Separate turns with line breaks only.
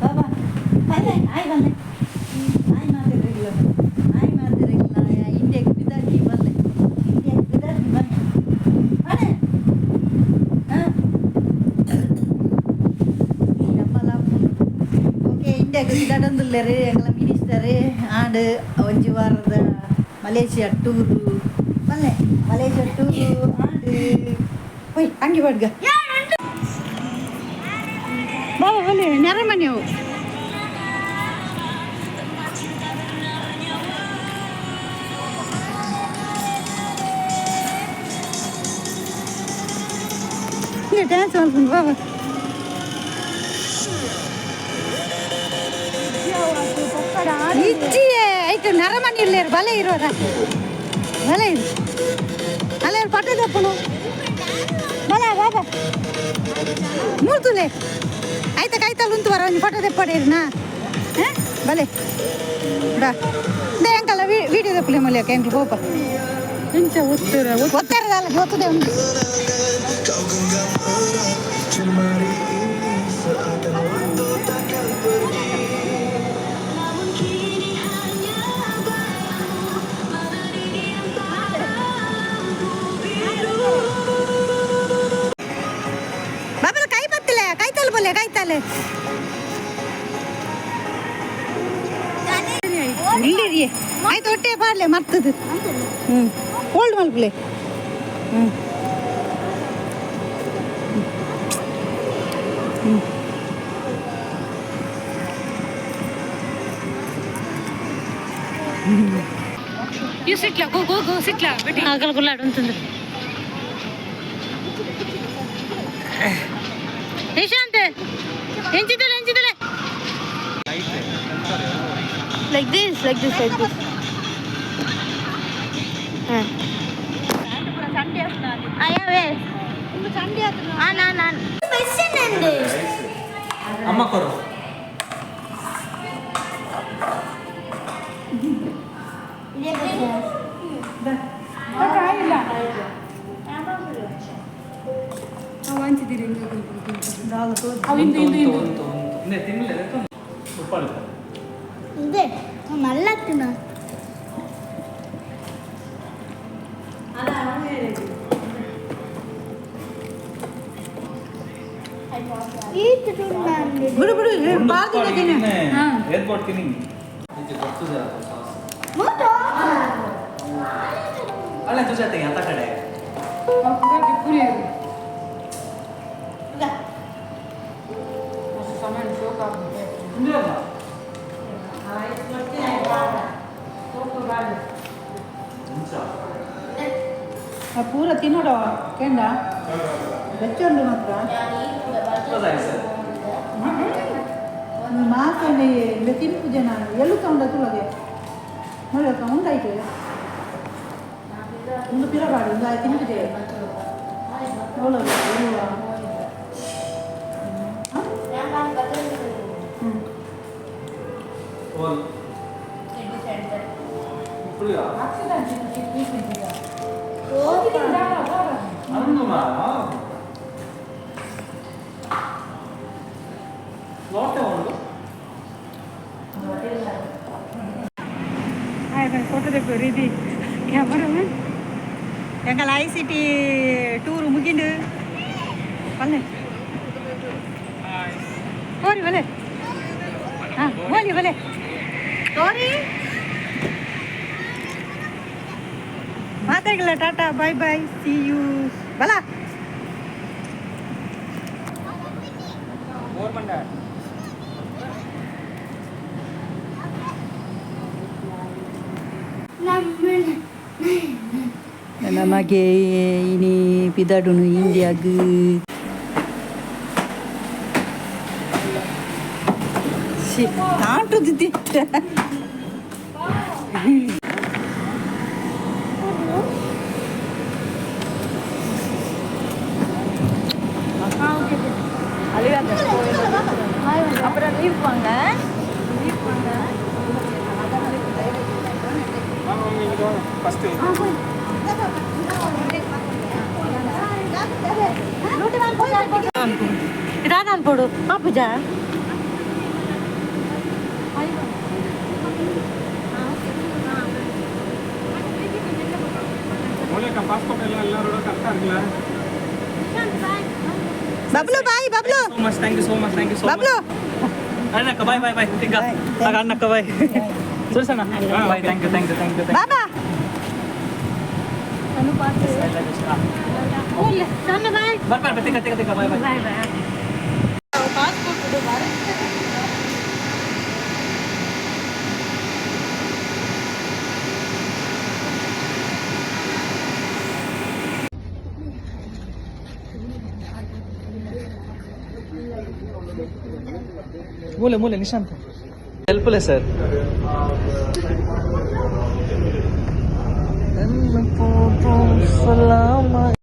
ಬಾಬಾ ಬಲ್ಲೆ ಆಯ್ ಬಲ್ಲೆ ಆಯ್ ಮಾತಾಡಿಲ್ಲ ಆಯ್ ಮಾತಾಡಿಲ್ಲ ಇಂಡಿಯಾಗೆ ಬಿದಾಕಿ ಬಲ್ಲೆ ಇಂಡಿಯಾಗೆ ಬಿದಾಕಿ ಬನ್ನಿ ಅಣೆ ಹಾಂ ಓಕೆ ಇಂಡಿಯಾಗೆ ಬಿದಾಡೊಂದುಲ್ಲೆರ್ ಎಂಗ್ಲ ಮಿನಿಸ್ಟರ್ ಆಂಡ್ ಒಂಜಿ ವಾರದ ಮಲೇಷಿಯಾ ಟೂರು ಬಲ್ಲೆ ಮಲೇಷಿಯಾ ಟೂರು ಆಂಡ್ ಹೋಯ್ ಅಂಗಿ ಬಡ್ಗ ಬಾಬಾ ಬಲ್ಲೆ ನೆರಮನೆ ಅವು ಡ್ಯಾನ್ಸ್ ಮಾಡ್ಕೊಂಡು ಬಾಬಾ. ಇಜ್ಜಿಯೇ ಐಟು ನರಮನಿ ಇಲ್ಲೇರು ಬಲೆ ಇರೋರ ಬಲೆ ಇರು ಅಲ್ಲೇ ಪಟ್ಟ ತಪ್ಪುನು ಬಲ ಬಾಬಾ ಮೂರ್ತುಲೆ ಆಯ್ತಾ ಕೈತಲ್ ಉಂತು ಬರ ಒಂಜಿ ಫೋಟೋ ತೆಪ್ಪಡೇರಿನಾ ಹಾಂ ಬಲೆ ಬಾ they ಅಂಕಲ್ಲ ವೀಡಿಯೋ ತೆಪ್ಪಲೆ ಮಲ್ಯಕ್ಕೆ ಎಂಕ್ಲು ಪೋಪ.
ಇಂಚ ಒತ್ತರ.
ಒತ್ತಾರದಲ್ಲ ಒತ್ತದೆ ಉಂಟು.
Kau genggam erat jemari ini seakan waktu takkan pergi.
Namun kini hanya bayangmu menari di antara lampu biru.
ಬಾಬಲ ಕೈ ಬತ್ತಿಲ್ಲ ಕೈತಲ್ ಬೋಲೆ ಕೈತಲೆ ಇಲ್ಲಿರಿಯೇ ಆಯ್ತು ಒಟ್ಟೆ ಪಾಡ್ಲೆ ಮರ್ತದು ಹ್ಞೂ ಓಲ್ಡ್ ಮಲ್ಪಲೆ ಹ್ಞೂ ಹ್ಞೂ.
You ಸಿಟ್ಲಾ ಗೋ ಗೋ ಗೋ ಸಿಟ್ಲಾ ಬಿಟ್ಟಿ ಆಗಲ್ ಗುಲ್ಲಾಡು ಅಂತಂದ್ರೆ Nishant ಎಂಚಿದಲೆ ಎಂಚಿದಲೆ.
Like this, like this, like this. ಹಾಂ ಅಯ್ಯವೇ. ಹಾಂ ನಾನು ನಾನು
ಅಮ್ಮ ಕೊರು.
ಅವಿಂದು ಇಂದು ಇಂದು.
ಉಂಟು ಉಂಟು ಇಂದೆ ತಿನ್ನಲೆ ಉಪ್ಪಾಡು.
ಇದೆ ಮಲ್ಲ ತಿನ್ನ.
ಬಿಡು ಬಿಡು ಬಾರ್ದಿನ ದಿನ.
ಏತ್ ಕೊಡ್ತೀನಿ ಸಾಸ್ ಅಲ್ಲ ತುಜಾತೆ ಅಂತ ಕಡೆ.
ಪುರಿ.
ಇಂದೇ ಅಲ್ಲ. ಇಂಚ.
ಪೂರ ತಿನ್ನೋಡ ಕೆಂಡ ಬೆಚ್ಚೊಂಡು ಮಾತ್ರ.
ಸರ್.
ಒಂದು ಮಾಸನೆ ಇಂದ ತಿನ್ಪು ಜನ ಎಲ್ಲೂ ತಗೊಂಡ ತುಳಗೆ ನೋಡಿ ಉಂಡಾಯ್ತು ಒಂದು ಪಿರಬಾಡು ಒಂದು ತಿನ್ಪುಜೆ ನೋಡೋದು. ಹ್ಞೂ.
ಓಲ್ ಪುಳಿಯ ಅಂದು ಮಾ ಲೋಟೆ ಒಂದು.
ಫೋಟೋ ತೆಪ್ಪು ರೀತಿ ಕ್ಯಾಮರಾಮನ್.
ಎಂಕಲ್ I C T tour ಮುಗಿಂಡು ಪಲ್ಲೆ ಹೋರಿ ಬಲೆ ಹಾಂ ಹೋಲಿ ಬಲೆ ತೋರಿ ಮಾತಾಡಲ್ಲ. Tata bye bye see you ಬಲ.
ಗೋರ್ಮೆಂಟ್.
ನಮಗೆ ಇನಿ ಪಿದಡುನು ಇಂಡಿಯಾಗ್ ತಾಂಟುದಿದ್ದೆ.
அப்புறம் லீவ் வாங்க.
ಫಸ್ಟ್.
ಮಲ್ಪೋಡು ಪಾಪುಜಾ.
ಪಾಸ್ಪೋರ್ಟ್ ಎಲ್ಲ ಎಲ್ಲರೂ ಕರೆಕ್ಟಾக இருக்குல்ல?
Bablu bye Bablu.
So much, thank you so much, thank you so much.
Bablu.
ಅಣ್ಣಕ್ಕ ಬಾಯ್ ಬಾಯ್ ಬಾಯ್. ತಿಂಗ ಅಣ್ಣಕ್ಕ ಬಾಯ್. ಸುರೇಶ್ ಅಣ್ಣ bye. Thank you, thank you, thank you.
Baba.
Bye bye. ತಿಂಗ ತಿಂಗ ತಿಂಗ. Bye bye. ಮೂಲೆ ಮೂಲೆ ನಿಶಾಂತ್ ಹೆಲ್ಪ್ಲೆ ಸರ್.